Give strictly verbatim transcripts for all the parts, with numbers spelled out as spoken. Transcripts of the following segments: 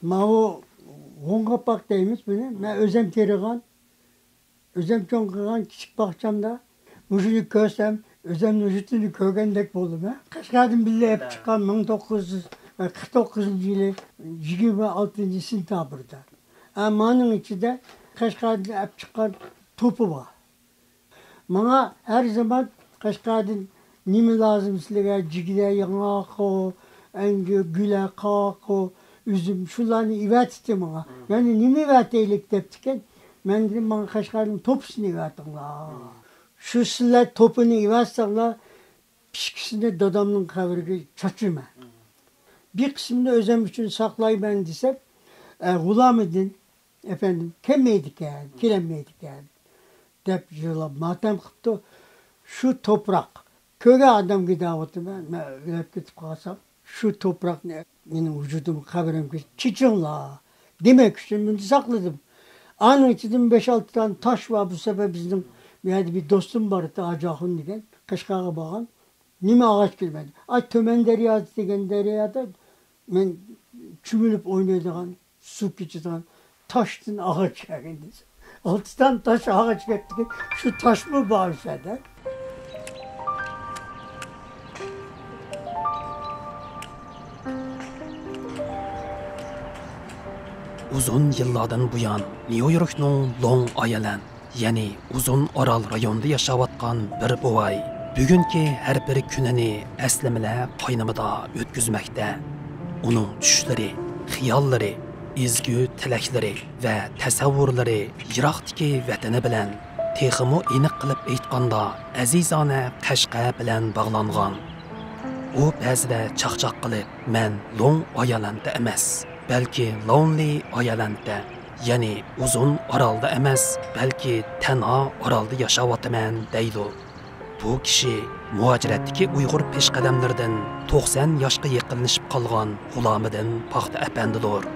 ماۋۇ غوڭغاپاق دەيمىز بۇنى. مەن ئۆزۈم تېرىغان، ئۆزۈم چوڭ قىلغان كىچىك باغچامدا مۇشۇنى كۆرسەم، ئۆزۈمنىڭ يۇرتىنى كۆرگەندەك بولدۇم، ھە. قەشقەردىن بىللە ئېلىپ چىققان مىڭ توققۇز يۈز قىرىق توققۇزىنچى يىلى يىگىرمە ئالتىنچى سېنتەبىردا. ھە، مانىڭ ئىچىدە قەشقەردىن ئېلىپ چىققان توپى بار. ماڭا ھەر زامان قەشقەردىن نېمە لازىم سىلەرگە؟ جىگدە ياڭاققۇ، ئەنگۈ، گۈلە، قاقۇ، ئۈزۈم، شۇلارنى ئېۋەتتى ماڭا. يەنى نېمە ئېۋەتەيلىك دەپتىكەن. مەن دېدىم، ماڭا قەشقەرنىڭ توپىسىنى ئېۋەتىڭلار. شۇ سىلەر توپىنى ئېۋەتسەڭلار، ئىككىسىنى دادامنىڭ قەبرىگە چاچىمەن. بىر قىسمىنى ئۆزۈم ئۈچۈن ساقلايمەن دېسەم، ئە، غۇلامىدىن ئەپەندىم كەلمەيدىكەن، كېلەلمەيدىكەن دەپ يىغلاپ ماتەم قىپتۇ. شۇ توپراق، كۆرگەن ئادەمگە دەۋاتىمەن، مەن ئۆلۈپ كېتىپ قالسام، شۇ توپراقنى مېنىڭ ۋۇجۇدۇمغا، قەبرەمگە چېچىڭلار دېمەك ئۈچۈن بۇنى ساقلىدىم. ئانىڭ ئىچىدىن بەش-ئالتە دانە تاش بار. بۇ سەپەر بىزنىڭ بۇ يەردە بىر دوستۇم بار ئىدى، ھاجى ئاخۇن دېگەن، قەشقەرگە بارغان. نېمە ئاغاچ كېلىپ، ئاي، تۆمەن دەرياسى دېگەن دەريادا مەن چۆمۈلۈپ ئوينايدىغان، سۇ كېچىدىغان تاشتىن ئاغاچ كەلگەن دېسە، ئالتە دانە تاش ئاغاچ كەپتىكەن، شۇ تاشمۇ بار ئۆسەدە. ئۇزۇن يىللاردىن بۇيان نيۇ يوركنىڭ لونگ ئايلاند، يەنى ئۇزۇن ئارال رايونىدا ياشاۋاتقان بىر بوۋاي بۈگۈنكى ھەر بىر كۈنىنى ئەسلىمىلەر قاينىمىدا ئۆتكۈزمەكتە. ئۇنىڭ چۈشلىرى، خىياللىرى، ئېزگۈ تىلەكلىرى ۋە تەسەۋۋۇرلىرى يىراقتىكى ۋەتىنى بىلەن، تېخىمۇ ئېنىق قىلىپ ئېيتقاندا، ئەزىزانە قەشقەر بىلەن باغلانغان. ئۇ بەزىدە چاقچاق قىلىپ، مەن لونگ ئايلاندتا ئەمەس، بەلكى لونلى ئايلاندتا، يەنى ئۇزۇن ئارالدا ئەمەس، بەلكى تەنھا ئارالدا ياشاۋاتىمەن دەيدۇ. بۇ كىشى مۇھاجىرەتتىكى ئۇيغۇر پېشقەدەملىرىدىن توقسان ياشقا يېقىنلىشىپ قالغان غۇلامىدىن پاختا ئەپەندىدۇر.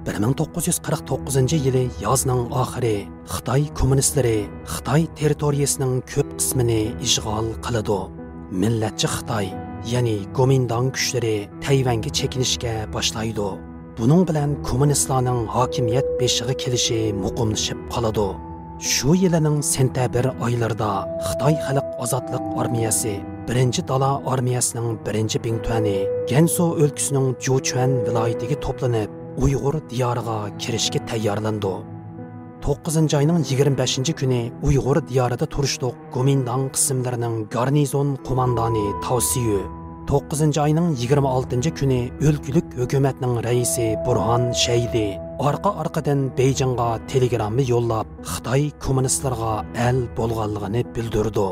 بىر مىڭ توققۇز يۈز قىرىق توققۇزىنچى يىلى يازنىڭ ئاخىرى خىتاي كوممۇنىستلىرى خىتاي تېررىتورىيىسىنىڭ كۆپ قىسمىنى ئىشغال قىلىدۇ. مىللەتچى خىتاي، يەنى گومىنداڭ كۈچلىرى تەيۋەنگە چېكىنىشكە باشلايدۇ. بۇنىڭ بىلەن كوممۇنىستلارنىڭ ھاكىمىيەت بېشىغا كېلىشى مۇقىملىشىپ قالىدۇ. شۇ يىلىنىڭ سېنتەبىر ئايلىرىدا خىتاي خەلق ئازادلىق ئارمىيەسى بىرىنچى دالا ئارمىيەسىنىڭ بىرىنچى بىڭتۈەنى گەنسۇ ئۆلكىسىنىڭ جۇچۈەن ۋىلايىتىگە توپلىنىپ، ئۇيغۇر دىيارىغا كىرىشكە تەييارلىنىدۇ. توققۇزىنچى ئاينىڭ يىگىرمە بەشىنچى كۈنى ئۇيغۇر دىيارىدا تۇرۇشلۇق گومىنداڭ قىسىملىرىنىڭ گارنىزون قوماندانى تاۋسيۈ، توققۇزىنچى ئاينىڭ يىگىرمە ئالتىنچى كۈنى ئۆلكىلىك ھۆكۈمەتنىڭ رەئىسى بۇرھان شەيدى ئارقا-ئارقىدىن بېيجىڭغا تېلېگرامما يوللاپ، خىتاي كوممۇنىستلىرىغا ئەل بولغانلىقىنى بىلدۈرىدۇ.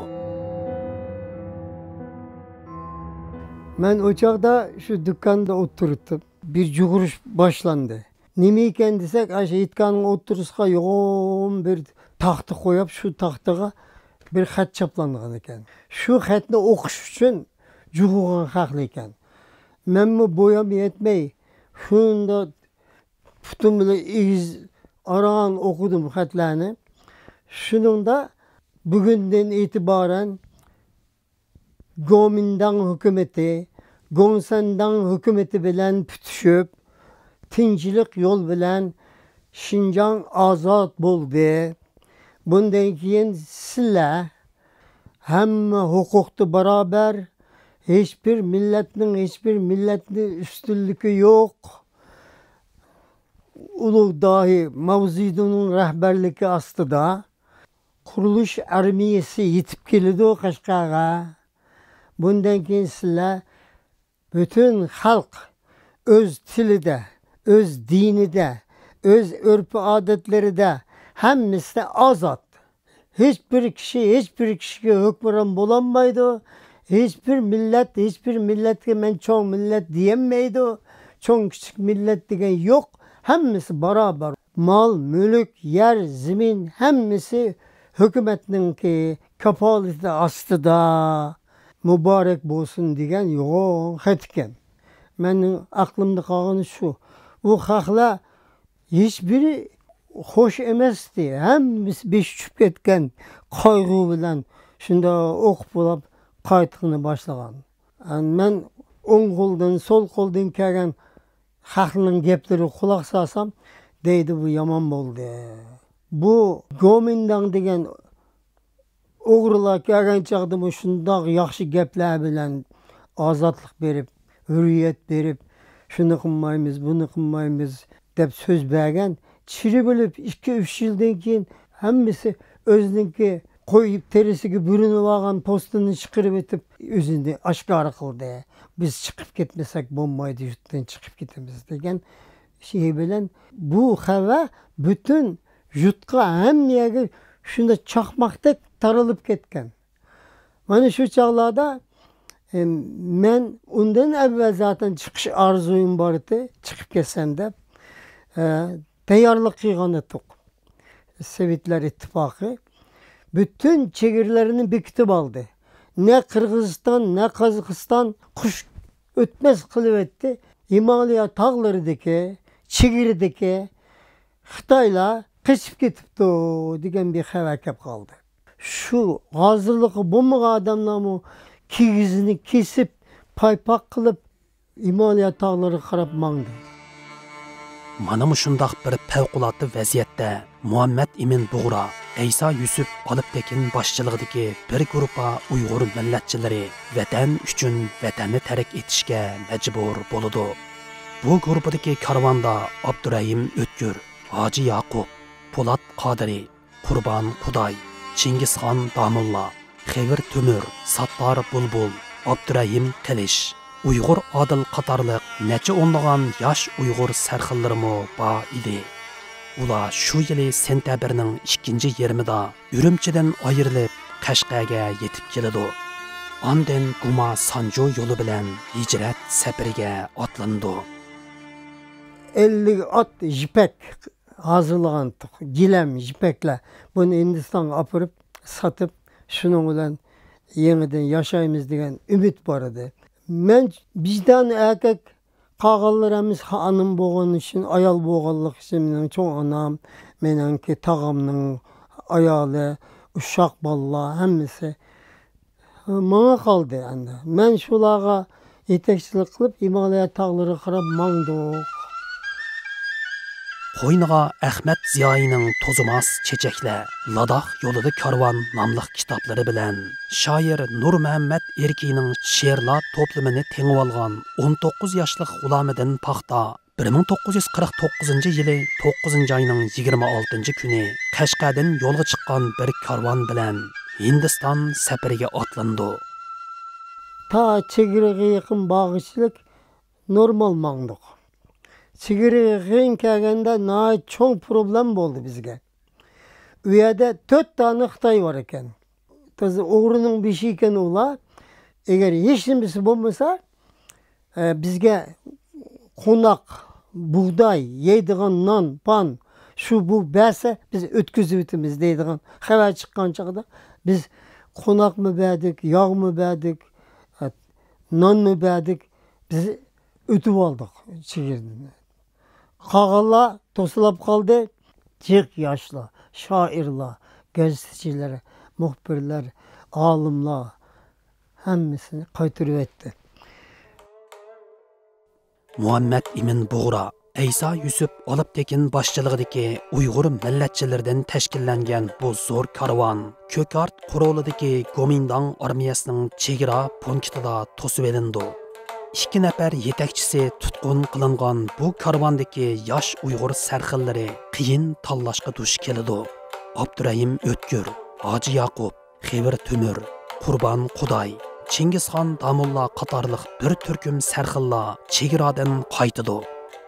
مەن ئۇ چاغدا شۇ دۇكاندا ئولتۇرۇپتۇم. بىر جۇغۇرۇش باشلاندى. نېمە ئىكەن دېسەك، ئاشۇ ھېيتگاھنىڭ ئوتتۇرىسىغا يوغان بىر تاختا قويۇپ، شۇ تاختىغا بىر خەت چاپلانغان ئىكەن. شۇ خەتنى ئوقۇش ئۈچۈن جۇغۇغان خەقلەر ئىكەن. مەنمۇ بويام يەتمەي، شۇنداق پۇتۇم بىلەن ئېگىز ئاران ئوقۇدۇم خەتلەرنى. شۇنىڭدا بۈگۈندىن ئېتىبارەن گومىنداڭ ھۆكۈمىتى گوڭسەنداڭ ھۆكۈمىتى بىلەن پۈتۈشۈپ، تىنچلىق يول بىلەن شىنجاڭ ئازاد بولدى. بۇندىن كېيىن سىلەر ھەممە ھوقۇقتا بارابەر، ھېچبىر مىللەتنىڭ ھېچبىر مىللەتنىڭ ئۈستۈنلۈكى يوق. ئۇلۇغ داھىي ماۋزېدۇڭنىڭ رەھبەرلىكى ئاستىدا قۇرۇلۇش ئارمىيەسى يېتىپ كېلىدۇ قەشقەرگە. بۇندىن كېيىن سىلەر پۈتۈن خەلق ئۆز تىلىدە، ئۆز دىنىدە، ئۆز ئۆرپ-ئادەتلىرىدە ھەممىسى ئازاد. ھېچبىر كىشى ھېچبىر كىشىگە ھۆكۈمران بولالمايدۇ. ھېچبىر مىللەت ھېچبىر مىللەتكە مەن چوڭ مىللەت دېيەلمەيدۇ. چوڭ كىچىك مىللەت دېگەن يوق. ھەممىسى بارابەر. مال، مۈلۈك، يەر، زېمىن ھەممىسى ھۆكۈمەتنىڭكى كاپالىتى ئاستىدا. مۇبارەك بولسۇن دېگەن يوغان خەت ئىكەن. مەننىڭ ئەقلىمدە قالغىنى شۇ. بۇ خەقلەر ھېچبىرى خوش ئەمەستى. ھەممىسى بېشى چۈشۈپ كەتكەن قايغۇ بىلەن شۇنداق ئوقۇپ بولاپ قايتقىنى باشلىغان. مەن ئوڭ قولدىن، سول قولدىن كەلگەن خەقنىڭ گەپلىرىگە قۇلاق سالسام، دەيدۇ، بۇ يامان بولدى. بۇ گومىنداڭ دېگەن ئوغرىلار كەلگەن چاغدىمۇ شۇنداق ياخشى گەپلەر بىلەن ئازادلىق بېرىپ، ھۆرىيەت بېرىپ، شۇنى قىلمايمىز، بۇنى قىلمايمىز دەپ سۆز بەرگەن. چىرىپ ئۆلۈپ ئىككى، ئۈچ يىلدىن كېيىن ھەممىسى ئۆزىنىڭكى قوي تېرىسىگە بۈرۈنۈپ ئالغان پوستىنى چىقىرىۋېتىپ، ئۆزىنى ئاشكارا قىلدى. بىز چىقىپ كەتمىسەك بولمايدۇ، يۇرتتىن چىقىپ كېتىمىز دېگەن شېئىر بىلەن بۇ خەۋەر پۈتۈن يۇرتقا، ھەممە يەرگە شۇنداق چاقماقتەك تارىلىپ كەتكەن. مانا شۇ چاغلاردا، ئە، مەن ئۇندىن ئەۋۋەل زاتەن چىقىش ئارزۇيۇم بار ئىدى، چىقىپ كەتسەم دەپ، ئە، تەييارلىق قىلغان ئىدۇق. سوۋېتلار ئىتتىپاقى پۈتۈن چېگرىلەرنى بېكىتىپ ئالدى. نە قىرغىزىستان، نە قازاقىستان قۇش ئۆتمەس قىلىۋەتتى. ھىمالىيا تاغلىرىدىكى، چېگرىدىكى خىتايلار قېچىپ كېتىپتۇ دېگەن بىر خەۋەر كەپ قالدى. شۇ ھازىرلىقى بولمىغان ئادەملەرمۇ كىگىزىنى كېسىپ، پايپاق قىلىپ، ھىمالىيا تاغلىرىغا قاراپ ماڭدى. مانا مۇشۇنداق بىر پەۋقۇلئاددە ۋەزىيەتتە مۇھەممەد ئىمىن بۇغرا، ئەيسا يۈسۈپ ئالپتېكىن باشچىلىقىدىكى بىر گۇرۇپپا ئۇيغۇر مىللەتچىلىرى ۋەتەن ئۈچۈن ۋەتەننى تەرك ئېتىشكە مەجبۇر بولىدۇ. بۇ گۇرۇپپىدىكى كارۋاندا ئابدۇرەھىم ئۆتكۈر، ھاجى ياقۇپ، پولات قادىرى، قۇربان قۇداي، چىڭگىزخان داموللا، خېۋىر تۆمۈر، ساتتار بۇلبۇل، ئابدۇرەھىم قىلىچ، ئۇيغۇر ئادىل قاتارلىق نەچچە ئونلىغان ياش ئۇيغۇر سەرخىللىرىمۇ بار ئىدى. ئۇلار شۇ يىلى سېنتەبىرنىڭ ئىككىنچى يېرىمىدا ئۈرۈمچىدىن ئايرىلىپ، قەشقەرگە يېتىپ كېلىدۇ. ئاندىن گۇما سانجۇ يولى بىلەن ھىجرەت سەپىرىگە ئاتلىنىدۇ. ئەللىك ئات يىپەك ھازىرلىغانتۇق. گىلەم، يىپەكلەر. بۇنى ھىندىستانغا ئاپىرىپ ساتىپ، شۇنىڭ بىلەن يېڭىدىن ياشايمىز دېگەن ئۈمىد بار ئىدى. مەن بىر دانە ئەركەك، قالغانلىرى ھەممىسى خانىم بولغىنى ئۈچۈن، ئايال بولغانلىقى ئۈچۈن، مېنىڭ چوڭ ئانام، مېنىڭكى تاغامنىڭ ئايالى، ئۇششاق بالىلار ھەممىسى ماڭا قالدى ئەمدى. مەن شۇلارغا يېتەكچىلىك قىلىپ، ھىمالايا تاغلىرىغا قاراپ ماڭدۇق. قوينىغا ئەخمەت زىيائىينىڭ توزۇماس چېچەكلەر، لاداخ يولىدا كارۋان ناملىق كىتابلىرى بىلەن شائىر نۇرمۇھەممەت ئېركىينىڭ شېئىرلار توپلىمىنى تېڭىۋالغان ئون توققۇز ياشلىق غۇلامىدىن پاختا بىر مىڭ توققۇز يۈز قىرىق توققۇزىنچى يىلى توققۇزىنچى ئاينىڭ يىگىرمە ئالتىنچى كۈنى قەشقەردىن يولغا چىققان بىر كارۋان بىلەن ھىندىستان سەپىرىگە ئاتلىنىدۇ. تا چېگرىغا يېقىن بارغۇچىلىك نورمال ماڭدۇق. چېگرىغا يېقىن كەلگەندە ناھايىتى چوڭ پروبلېما بولدى بىزگە. ئۇ يەردە تۆت دانە خىتاي بار ئىكەن. تازا ئوغرىنىڭ بېشى ئىكەن ئۇلار. ئەگەر ھېچنېمىسى بولمىسا، ئە، بىزگە قوناق، بۇغداي، يەيدىغان نان، پان، شۇ بۇ بەرسە، بىز ئۆتكۈزۈۋېتىمىز دەيدىغان خەۋەر چىققان چاغدا، بىز قوناقمۇ بەردۇق، ياغمۇ بەردۇق، ئە، نانمۇ بەردۇق، بىز ئۆتۈۋالدۇق چېگرىدىن. قالغانلار توسۇلۇپ قالدى. جىق ياشلار، شائىرلار، گېزىتچىلەر، مۇخبىرلار، ئالىملار ھەممىسىنى قايتۇرۇۋەتتى. مۇھەممەد ئىمىن بۇغرا، ئەيسا يۈسۈپ ئالپتېكىن باشچىلىقىدىكى ئۇيغۇر مىللەتچىلىرىدىن تەشكىللەنگەن بۇ زور كارۋان كۆكارت قورۇلىدىكى گومىنداڭ ئارمىيەسىنىڭ چېگرا پونكىتىدا توسۇۋېلىنىدۇ. ئىككى نەپەر يېتەكچىسى تۇتقۇن قىلىنغان بۇ كارۋاندىكى ياش ئۇيغۇر سەرخىللىرى قىيىن تاللاشقا دۇچ كېلىدۇ. ئابدۇرەھىم ئۆتكۈر، ھاجى ياقۇپ، خېۋىر تۆمۈر، قۇربان قۇداي، چىڭگىزخان داموللا قاتارلىق بىر تۈركۈم سەرخىللار چېگرادىن قايتىدۇ.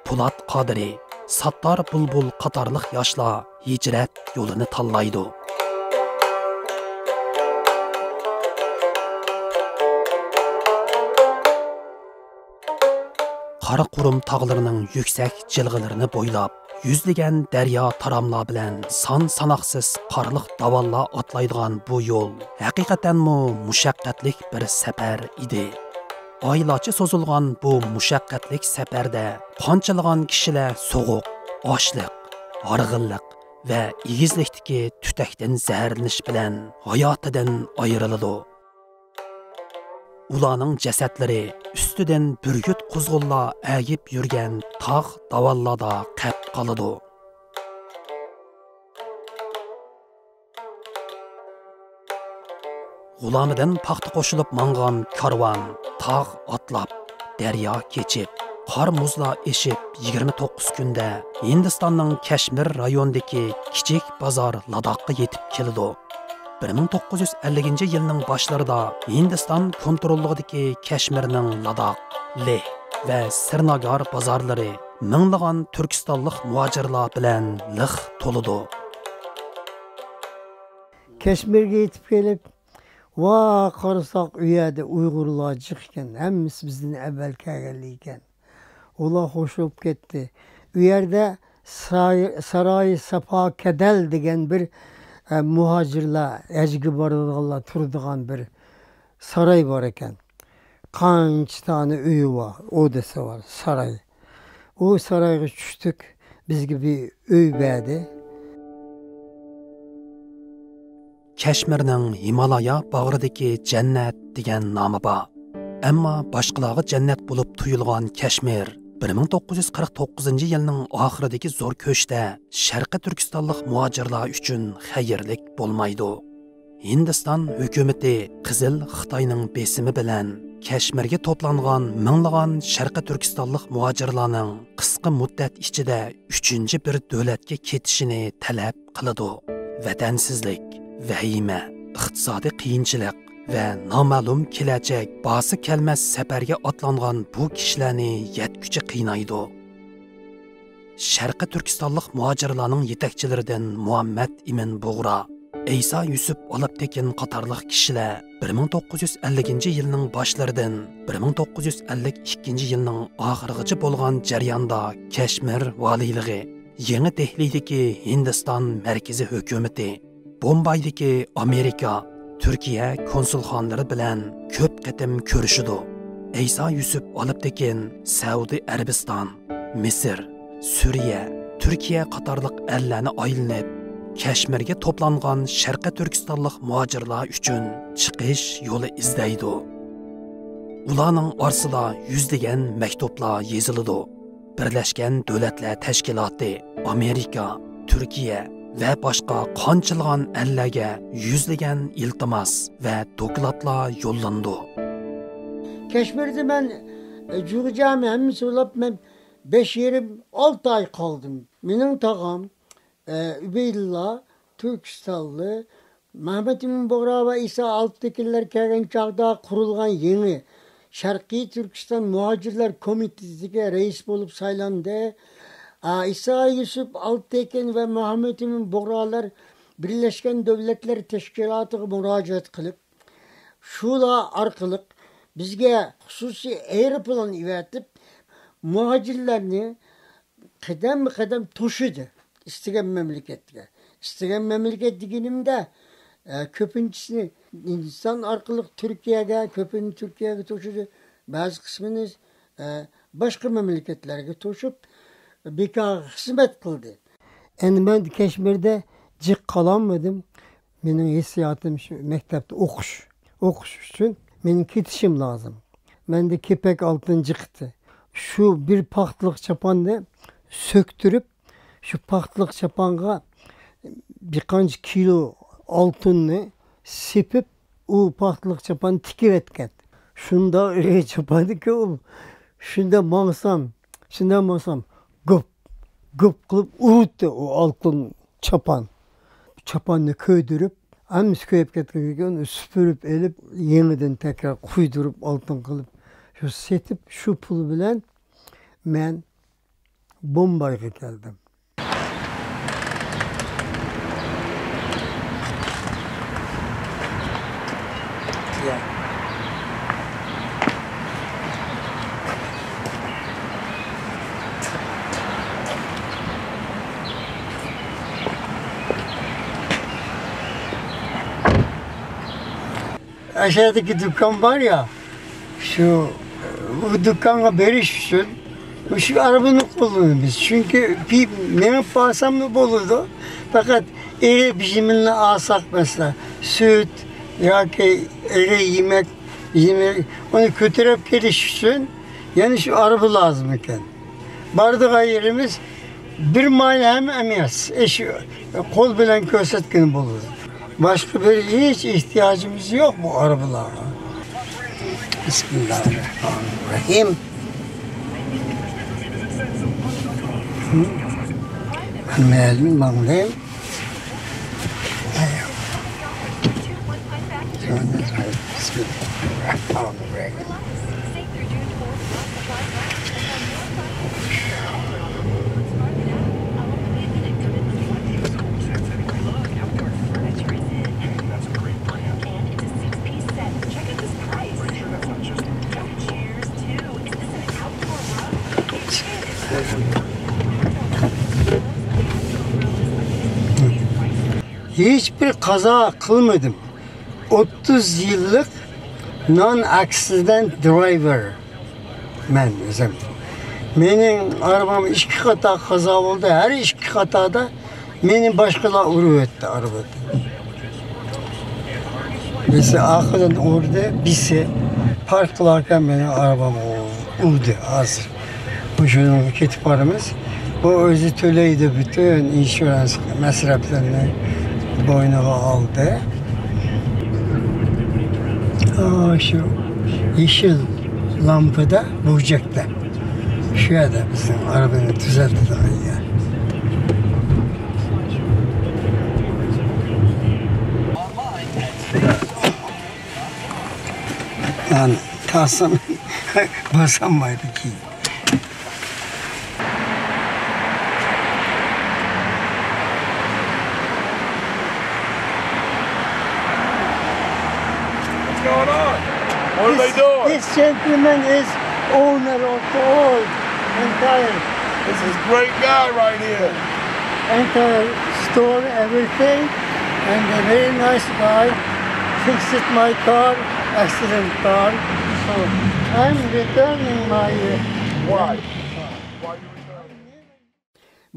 پولات قادىرى، ساتتار بۇلبۇل قاتارلىق ياشلار ھىجرەت يولىنى تاللايدۇ. قاراقۇرۇم تاغلىرىنىڭ يۈكسەك جىلغىلىرىنى بويلاپ، يۈزلىگەن دەريا تاراملار بىلەن سان ساناقسىز قارلىق داۋانلار ئاتلايدىغان بۇ يول ھەقىقەتەنمۇ مۇشەققەتلىك بىر سەپەر ئىدى. ئايلارچە سوزۇلغان بۇ مۇشەققەتلىك سەپەردە قانچىلىغان كىشىلەر سوغۇق، ئاچلىق، ھارغىنلىق ۋە ئېگىزلىكتىكى تۈتەكتىن زەھەرلىنىش بىلەن ھاياتىدىن ئايرىلىدۇ. ئۇلارنىڭ جەسەتلىرى ئۈستىدىن بۈركۈت قۇزغۇنلار ئەگىپ يۈرگەن تاغ داۋانلاردا قېلىپ قالىدۇ. غۇلامىدىن پاختا قوشۇلۇپ ماڭغان كارۋان تاغ ئاتلاپ، دەريا كېچىپ، قار مۇزلار ئېشىپ، يىگىرمە توققۇز كۈندە ھىندىستاننىڭ كەشمىر رايونىدىكى كىچىك بازار لاداخقا يېتىپ كېلىدۇ. بىر مىڭ توققۇز يۈز ئەللىكىنچى يىلنىڭ باشلىرىدا ھىندىستان كونتروللۇقىدىكى كەشمىرنىڭ لاداخ، لېھ ۋە سىرناگار بازارلىرى مىڭلىغان تۈركىستانلىق مۇھاجىرلار بىلەن لىق تولىدۇ. كەشمىرگە يېتىپ كېلىپ، ۋا، قارىساق، ئۇ يەردە ئۇيغۇرلار جىق ئىكەن، ھەممىسى بىزدىن ئەۋۋەل كەلگەنلەر ئىكەن. ئۇلار خوش بولۇپ كەتتى. ئۇ يەردە ساي-، ساراي ساپا كەدەل دېگەن بىر، ئە، مۇھاجىرلار ھەجگە بارىدىغانلار تۇرىدىغان بىر ساراي بار ئىكەن. قانچە تانە ئۆيى بار، ئودىسى بار، ساراي. ئۇ سارايغا چۈشتۇق، بىزگە بىر ئۆي بەردى. كەشمىرنىڭ ھىمالايا باغرىدىكى جەننەت دېگەن نامى بار. ئەمما باشقىلارغا جەننەت بولۇپ تۇيۇلغان كەشمىر بىر مىڭ توققۇز يۈز قىرىق توققۇزىنچى يىلنىڭ ئاخىرىدىكى زور كۆچتە شەرقىي تۈركىستانلىق مۇھاجىرلار ئۈچۈن خەيرلىك بولمايدۇ. ھىندىستان ھۆكۈمىتى قىزىل خىتاينىڭ بېسىمى بىلەن كەشمىرگە توپلانغان مىڭلىغان شەرقىي تۈركىستانلىق مۇھاجىرلارنىڭ قىسقا مۇددەت ئىچىدە ئۈچىنچى بىر دۆلەتكە كېتىشىنى تەلەپ قىلىدۇ. ۋەتەنسىزلىك، ۋەھىمە، ئىقتىسادىي قىيىنچىلىق ۋە نامەلۇم كېلەچەك بارسا كەلمەس سەپەرگە ئاتلانغان بۇ كىشىلەرنى يەتكۈچە قىينايدۇ. شەرقىي تۈركىستانلىق مۇھاجىرلارنىڭ يېتەكچىلىرىدىن مۇھەممەد ئىمىن بۇغرا، ئەيسا يۈسۈپ ئالپتېكىن قاتارلىق كىشىلەر بىر مىڭ توققۇز يۈز ئەللىكىنچى يىلنىڭ باشلىرىدىن بىر مىڭ توققۇز يۈز ئەللىك ئىككىنچى يىلنىڭ ئاخىرىغىچە بولغان جەرياندا كەشمىر ۋالىيلىقى، يېڭى دېھلىدىكى ھىندىستان مەركىزىي ھۆكۈمىتى، بومبايدىكى ئامېرىكا، تۈركىيە كونسۇلخانىلىرى بىلەن كۆپ قېتىم كۆرۈشىدۇ. ئەيسا يۈسۈپ ئالپتېكىن سەئۇدى ئەرەبىستان، مىسىر، سۈرىيە، تۈركىيە قاتارلىق ئەللەرنى ئايلىنىپ، كەشمىرگە توپلانغان شەرقىي تۈركىستانلىق مۇھاجىرلار ئۈچۈن چىقىش يولى ئىزدەيدۇ. ئۇلارنىڭ ئارىسىدا يۈزلىگەن مەكتۇپلار يېزىلىدۇ. بىرلەشكەن دۆلەتلەر تەشكىلاتى، ئامېرىكا، تۈركىيە ۋە باشقا قانچىلىغان ئەللەرگە يۈزلىگەن ئىلتىماس ۋە دوكلاتلار يوللىنىدۇ. كەشمىردە مەن، ئە، جۇغجامى ھەممىسى بولۇپ، مەن بەش يېرىم، ئالتە ئاي قالدىم. مېنىڭ تاغام، ئە، ئۈبەيدۇللا تۈركىستانلى، مەھمۇت ئىمىن بۇغرا ۋە ئىسا ئالپتېكىنلەر كەلگەن چاغدا قۇرۇلغان يېڭى شەرقىي تۈركىستان مۇھاجىرلار كومىتېتىگە رەئىس بولۇپ سايلاندى. ئا، ئىسا يۈسۈپ ئالپتېكىن ۋە مەھمۇت ئىمىن بۇغرالار بىرلەشكەن دۆلەتلەر تەشكىلاتىغا مۇراجىئەت قىلىپ، شۇلار ئارقىلىق بىزگە خۇسۇسىي ئايروپىلان ئەۋەتىپ، مۇھاجىرلارنى قەدەممۇ قەدەم توشىدۇ ئىستىگەن مەملىكەتكە. ئىستىگەن مەملىكەت دېگىنىمدە، ئە، كۆپىنچىسىنى ھىندىستان ئارقىلىق تۈركىيەگە، كۆپىنى تۈركىيەگە توشىدۇ، بەزى قىسمىنى، ئە، باشقا مەملىكەتلەرگە توشۇپ، بىكارغا خىزمەت قىلدى. ئەمدى مەن كەشمىردە جىق قالالمىدىم. مېنىڭ ھېسسىياتىم شۇ مەكتەپتە ئوقۇش، ئوقۇش ئۈچۈن مېنىڭ كېتىشىم لازىم. مەندە كېپەك ئالتۇن جىقتى. شۇ بىر پاختىلىق چاپاننى سۆكتۈرۈپ، شۇ پاختىلىق چاپانغا بىر قانچە كىلو ئالتۇننى سېپىپ، ئۇ پاختىلىق چاپاننى تىكىۋەتكەن. شۇنداق چاپاندىكى ئۇ، شۇنداق ماڭسام، شۇنداق ماڭسام، گۈپ، گۈپ قىلىپ ئۇرۇتتى ئۇ ئالتۇن چاپان. چاپاننى كۆيدۈرۈپ، ھەممىسى كۆيۈپ كەتكەندىن كېيىن ئۇنى سۈپۈرۈپ ئېلىپ، يېڭىدىن تەكرار قۇيدۇرۇپ، ئالتۇن قىلىپ، شۇ سېتىپ، شۇ پۇل بىلەن مەن بومبايغا كەلدىم. ئاشۇ يەردىكى دۇكان بار يا، شۇ، بۇ دۇكانغا بېرىش ئۈچۈن مۇشۇ ئاربىنى قوللىنىمىز. چۈنكى بىر مېڭىپ بارساملا بولىدۇ. پەقەت ئېرى بىژىمىننى ئالساق، مەسىلەن، سۈت ياكى ئېرى يېمەك، بىژىمىن، ئۇنى كۆتۈرۈپ كېلىش ئۈچۈن يەنە شۇ ئاربا لازىم ئىكەن. بارىدىغان يېرىمىز بىر مايل ھەم ئەمەس. ئىش قول بىلەن كۆرسەتكىنى بولىدۇ. باشقا بىر ھېچ ئېھتىياجىمىز يوق بۇ ئاربىلارغا. بىسمىللاھىررەھمانىررەھىم. مەلۇم ماڭدىم. ھېچبىر قازا قىلمىدىم. ئوتتۇز يىللىق نان ئاكسىدېنت درايۋېر مەن ئۆزۈم. مېنىڭ ئاربام ئىككى قاتا قازا بولدى. ھەر ئىككى قاتادا مېنى باشقىلار ئۇرۇۋەتتى ئاربىدىن. بىرسى ئارقىدىن ئۇردى، بىرسى پارك قىلاركەن مېنىڭ ئاربامغا ئۇردى. ھازىر مۇشۇنىڭغا كېتىپ بارىمىز. بۇ ئۆزى تۆلەيدۇ، پۈتۈن ئىنشۇرانس مەسرەپلىرىنى بوينىغا ئالدى. ئا، شۇ يېشىل لامپىدا بۇرجەكتە. شۇ يەردە بىزنىڭ ئاربىنى تۈزەتىدىغان يەر. مانا تاسام باسالمايدۇ كېيىن. What's going on? What are they This, doing? This gentleman is owner of the all entire This is great guy right here. Entire store, everything, and a very nice guy fixed my car, accident car. So I'm returning my, uh, Why? Why you returning?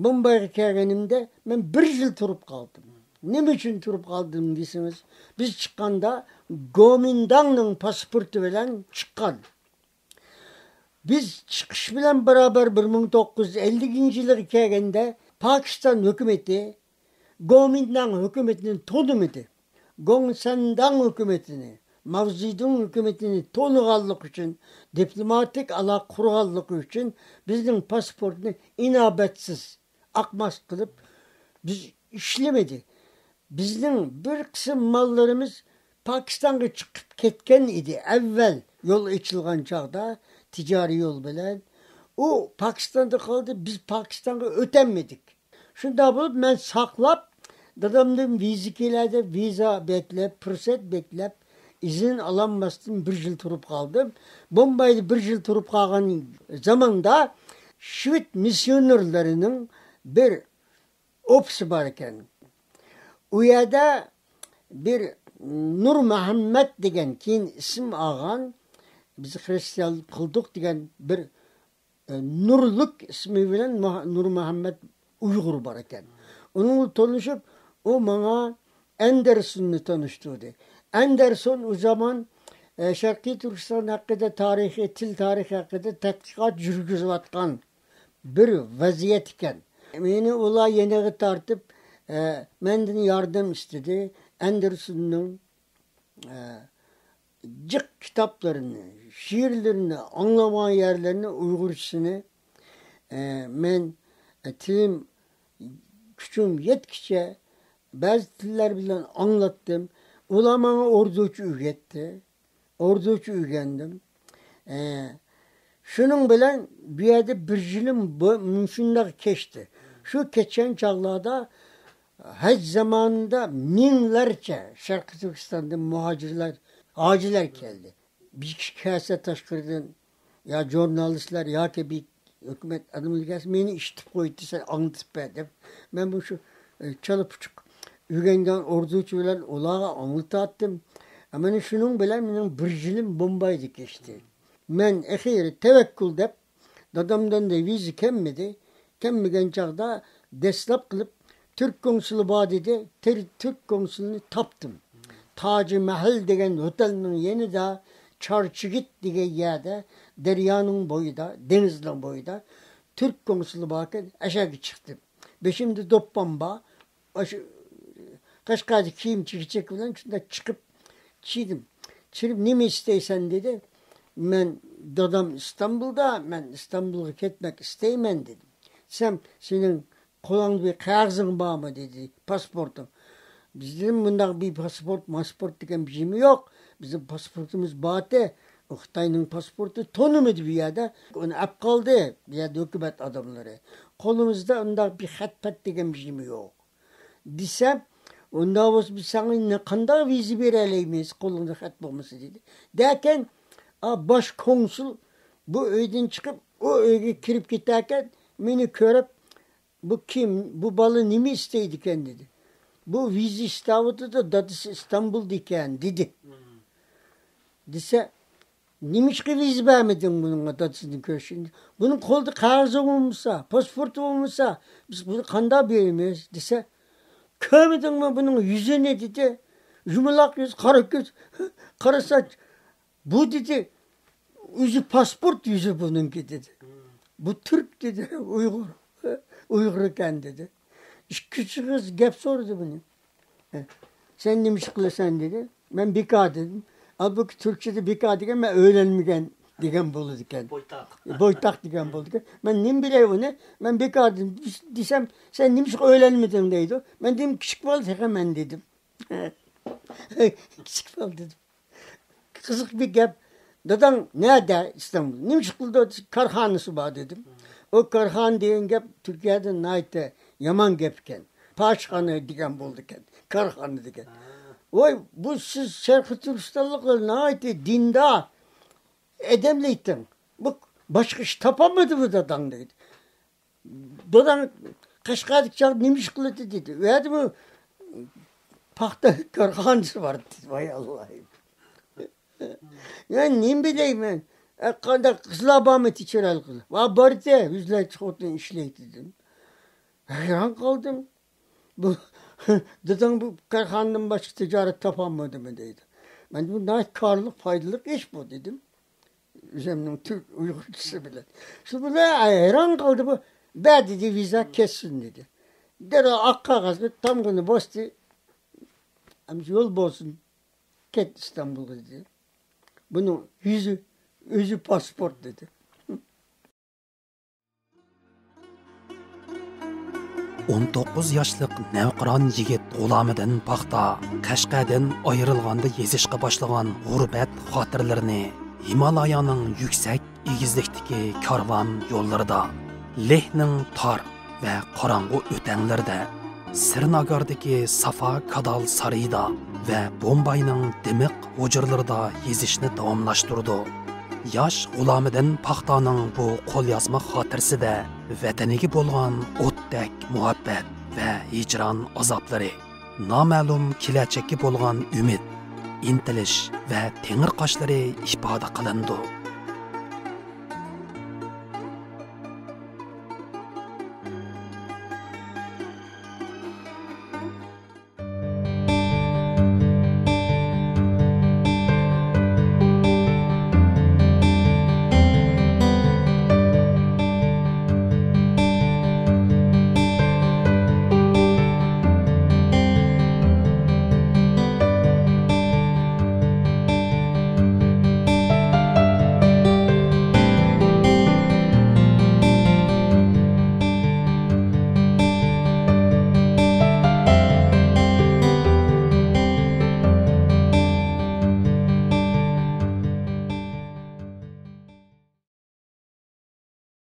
بومبايغا كەلگىنىمدە مەن بىر يىل تۇرۇپ قالدىم. نېمە ئۈچۈن تۇرۇپ قالدىم دېسىڭىز، بىز چىققاندا گومىنداڭنىڭ پاسپورتى بىلەن چىققان. بىز چىقىش بىلەن بارابەر بىر مىڭ توققۇز يۈز ئەللىكىنچى يىلىغا كەلگەندە پاكىستان ھۆكۈمىتى گومىنداڭ ھۆكۈمىتىنى تونۇمىدى. گوڭسەنداڭ ھۆكۈمىتىنى، ماۋزېدۇڭ ھۆكۈمىتىنى تونۇغانلىقى ئۈچۈن، دىپلوماتىك ئالاقە قۇرغانلىقى ئۈچۈن بىزنىڭ پاسپورتنى ئىناۋەتسىز، ئاقماس قىلىپ بىز ئىشلىمىدى. بىزنىڭ بىر قىسىم ماللىرىمىز پاكىستانغا چىقىپ كەتكەن ئىدى ئەۋۋەل يول ئېچىلغان چاغدا تىجارىي يول بىلەن. ئۇ پاكىستاندا قالدى، بىز پاكىستانغا ئۆتەلمىدۇق. شۇنداق بولۇپ مەن ساقلاپ، دادامدىن ۋىزا كېلە دەپ ۋىزا بەكلەپ، پۇرسەت بەكلەپ، ئىزىن ئالالماستىن بىر يىل تۇرۇپ قالدىم. بومبايدا بىر يىل تۇرۇپ قالغان زاماندا شۋېد مىسسىيونېرلىرىنىڭ بىر ئوفىسى بار ئىكەن. ئۇ يەردە بىر نۇرمۇھەممەت دېگەن، كېيىن ئىسىم ئالغان، بىز خرىستىيانلىق قىلدۇق دېگەن بىر، ئە، نۇرلۇك ئىسمى بىلەن مۇھ-، نۇرمۇھەممەت ئۇيغۇر بار ئىكەن. ئۇنىڭ بىلەن تونۇشۇپ، ئۇ ماڭا ئەندېرسوننى تونۇشتۇردى. ئەندېرسون ئۇ زامان، ئە، شەرقىي تۈركىستان ھەققىدە تارىخى، تىل تارىخى ھەققىدە تەتقىقات يۈرگۈزۈۋاتقان بىر ۋەزىيەت ئىكەن. مېنى ئۇلار يېنىغا تارتىپ، ئە، مەندىن ياردەم ئىستىدى. ئەندېرسوننىڭ، ئە، جىق كىتابلىرىنى، شېئىرلىرىنى، ئاڭلىمىغان يەرلىرىنى ئۇيغۇرچىسىنى، ئە، مەن، ئە، تىلىم، كۈچۈم يەتكىچە بەزى تىللار بىلەن ئاڭلاتتىم. ئۇلار ماڭا ئوردۇچە ئۆگەتتى. ئوردۇچە ئۆگەندىم. ئە، شۇنىڭ بىلەن بۇ يەردە بىر يىلىم بۇ، مۇشۇنداق كەچتى. شۇ كەچكەن چاغلاردا ھەج زامانىدا مىڭلارچە شەرقىي تۈركىستاندىن مۇھاجىرلار، ھاجىلار كەلدى. بىر كىشى كەلسە تاشقىرىدىن، يا ژۇرنالىستلار ياكى بىر ھۆكۈمەت ئادىمى كەلسە، مېنى ئىشىتىپ قويدى، سەن ئاڭلىتىپ بەر دەپ، مەن مۇشۇ، ئە، چالا پۇچۇق ئۆگەنگەن ئوردۇچە بىلەن ئۇلارغا ئاڭلىتاتتىم. ئە، مانا شۇنىڭ بىلەن مېنىڭ بىر يىلىم بومبايدا كەچتى. مەن ئەخىرى تەۋەككۈل دەپ، دادامدىن دە ۋىزا كەلمىدى. كەلمىگەن چاغدا دەسلەپ قىلىپ، تۈرك كونسۇلى بار دېدى. تىر-، تۈرك كونسۇلىنى تاپتىم. تاجى مەھەل دېگەن ھوتېلنىڭ يېنىدا، چارچىگىت دېگەن يەردە، دەريانىڭ بويىدا، دېڭىزنىڭ بويىدا تۈرك كونسۇلى باركەن، ئەشەگە چىقتىم. بېشىمدا دوپپام بار. ئاشۇ قەشقەردىكى كىيىم چېكىچەك بىلەن شۇنداق چىقىپ چىدىم. چىرىپ، «نېمە ئىستەيسەن؟» دېدى. «مەن، دادام ئىستانبۇلدا، مەن ئىستانبۇلغا كەتمەك ئىستەيمەن» دېدىم. دېسەم، «سېنىڭ قولۇڭدا بىر قەغىزىڭ بارمۇ؟» دېدى. «پاسپورتۇڭ؟» بىزدىن بۇنداق بىر پاسپورت، ماسپورت دېگەن بىر نېمە يوق. بىزنىڭ پاسپورتىمىز بارتى. ئۇ خىتاينىڭ پاسپورتى تونۇمىدى بۇ يەردە. ئۇنى ئەپ قالدى بۇ يەردە ھۆكۈمەت ئاداملىرى. قولىمىزدا ئۇنداق بىر خەت-پەت دېگەن بىر نېمە يوق. دېسەم، «ئۇنداق بولسا، بىز ساڭا نە-، قانداق ۋىزا بېرەلەيمىز، قولۇڭدا خەت بولمىسا؟» دېدى. دەكەن، ئا، باش كونسۇل بۇ ئۆيدىن چىقىپ، ئۇ ئۆيگە كىرىپ كېتەركەن، مېنى كۆرۈپ، «بۇ كىم؟ بۇ بالا نېمە ئىستەيدىكەن؟» دېدى. «بۇ ۋىزا ئىستەۋاتىدۇ، دادىسى ئىستانبۇلدا ئىكەن» دېدى. دېسە، «نېمىشقا ۋىزا بەرمىدىڭ بۇنىڭغا، دادىسىنى كۆرۈشۈن؟ بۇنىڭ قولىدا قەغىزى بولمىسا، پاسپورتى بولمىسا، بىز بۇنى قانداق بېرىمىز؟» دېسە، «كۆرمىدىڭمۇ بۇنىڭ يۈزىنى؟» دېدى. «يۇمىلاق يۈز، قارا كۆز، قارا ساچ. بۇ» دېدى، «ئۆزى پاسپورت يۈزى بۇنىڭكى» دېدى. «بۇ تۈرك» دېدى، «ئۇيغۇر، ئۇيغۇر ئىكەن» دېدى. ئىككى ئۈچ ئېغىز گەپ سورىدى بۇنى. «سەن نېمە ئىش قىلىسەن؟» دېدى. مەن «بىكار» دېدىم. ھالبۇكى، تۈركچىدە «بىكار» دېگەن «مەن ئۆيلەنمىگەن» دېگەن بولىدىكەن. بويتاق. بويتاق دېگەن بولىدىكەن. مەن نېمە بىلەي ئۇنى؟ مەن «بىكار» دېدىم. دېسەم، «سەن نېمىشقا ئۆيلەنمىدىڭ؟» دەيدۇ. مەن دېدىم، «كىچىك بالا تېخى مەن» دېدىم. «كىچىك بالا» دېدىم. قىزىق بىر گەپ. «داداڭ نەدە؟» «ئىستانبۇل.» «نېمە ئىش قىلىدۇ؟» «كارخانىسى بار» دېدىم. ئۇ كارخانا دېگەن گەپ تۈركىيەدە ناھايىتى يامان گەپ ئىكەن. پاھىشخانا دېگەن بولىدىكەن، كارخانا دېگەن. ۋاي، بۇ سىز شەرقىي تۈركىستانلىقلار ناھايىتى دىندار ئادەملەر ئىكەن. بۇ باشقا ئىش تاپالمىدىمۇ داداڭ دەيدۇ. «داداڭ قەشقەردىكى چاغدا نېمە ئىش قىلاتتى؟» دېدى. «ئۇ يەردىمۇ پاختا كارخانىسى بار» دېدى. ۋاي ئاللاھ. يا نېمە بىلەيمەن؟ ئە، قانداق قىزلار بارمىتى، چىرايلىق قىزلار؟ ۋا، بارتى، يۈزلەرچە خوتۇن ئىشلەيتتى دېدىم. ھەيران قالدىم. بۇ داداڭ بۇ كارخانىدىن باشقا تىجارەت تاپالمىدىمۇ دەيدۇ. مەن دېدىم، ناھايىتى كارلىق، پايدىلىق ئىش بۇ دېدىم. ئۆزۈمنىڭ تۈرك ئۇيغۇرچىسى بىلەن. شۇ بىلەن ھەيران قالدى بۇ. بەر دېدى، ۋىزا كەتسۇن دېدى. دەرھال ئاق قەغەزگە تامغىنى باستى. ئەمدى يول بولسۇن، كەت ئىستانبۇلغا دېدى. بۇنىڭ يۈزى، ئۆزى پاسپورت دېدى. ئون توققۇز ياشلىق نەۋقىران يىگىت غۇلامىدىن پاختا قەشقەردىن ئايرىلغاندا يېزىشقا باشلىغان غۇربەت خاتىرىلىرىنى ھىمالايانىڭ يۈكسەك ئېگىزلىكتىكى كارۋان يوللىرىدا، لېھنىڭ تار ۋە قاراڭغۇ ئۆتەڭلىرىدە، سىرىناگاردىكى سافا كادال سارىيىدا ۋە بومباينىڭ دىمىق ھۇجرىلىرىدا يېزىشنى داۋاملاشتۇرىدۇ. ياش غۇلامىدىن پاختانىڭ بۇ قوليازما خاتىرىسىدە ۋەتىنىگە بولغان ئوتتەك مۇھەببەت ۋە ھىجران ئازابلىرى، نامەلۇم كېلەچەككە بولغان ئۈمىد، ئىنتىلىش ۋە تېڭىرقاشلىرى ئىپادە قىلىنىدۇ.